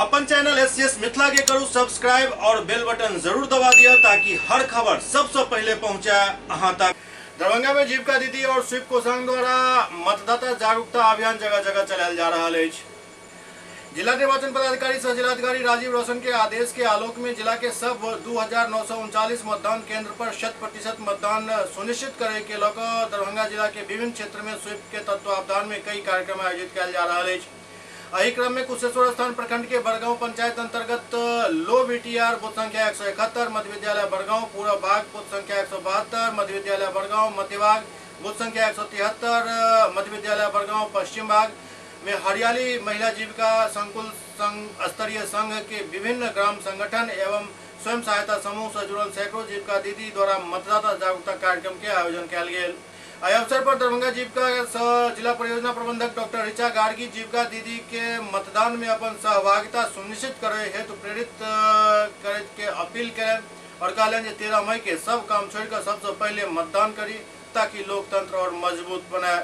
अपन channel SCS Mithila के करू सब्सक्राइब और बेल बटन जरूर दबा दिया ताकि हर खबर सबसे पहले पहुंचे अहां तक। दरभंगा में जीविका दीदी और स्वीप कोषांग द्वारा मतदाता जागरूकता अभियान जगह जगह चलायल जा रहा है। जिला निर्वाचन पदाधिकारी सह जिलाधिकारी राजीव रोशन के आदेश के आलोक में जिला के सब 2939 मतदान केंद्र पर 100% मतदान सुनिश्चित करे के लऽ कऽ दरभंगा जिला के विभिन्न क्षेत्र में स्वीप के तत्वावधान में कई कार्यक्रम आयोजित कयल जा रहा अछि। एहि क्रम में कुशेश्वर स्थान प्रखंड के बड़गांव पंचायत अंतर्गत लो बीटीआर बूथ संख्या 171, मध्य विद्यालय बड़गांव पूरा बाग बूथ संख्या 172, मध्य विद्यालय बड़गांव मध्य बाग बूथ संख्या 173, मध्य विद्यालय बड़गांव पश्चिम बाग में हरियाली महिला जीविका संकुल संघ स्तरीय संघ के विभिन्न ग्राम संगठन एवं स्वयं सहायता समूह से जुड़ल सैकड़ों जीविका दीदी द्वारा मतदाता जागरूकता कार्यक्रम के आयोजन कयल गेल। एहि अवसर पर दरभंगा जीविका सह जिला परियोजना प्रबंधक डॉक्टर ऋचा गार्गी जीविका दीदी के मतदान में अपन सहभागिता सुनिश्चित करे हेतु प्रेरित करे के अपील कयलनि और कहलनि जे 13 मई के सब काम छोड़िकऽ सबसे पहले मतदान करी ताकि लोकतंत्र और मजबूत बने।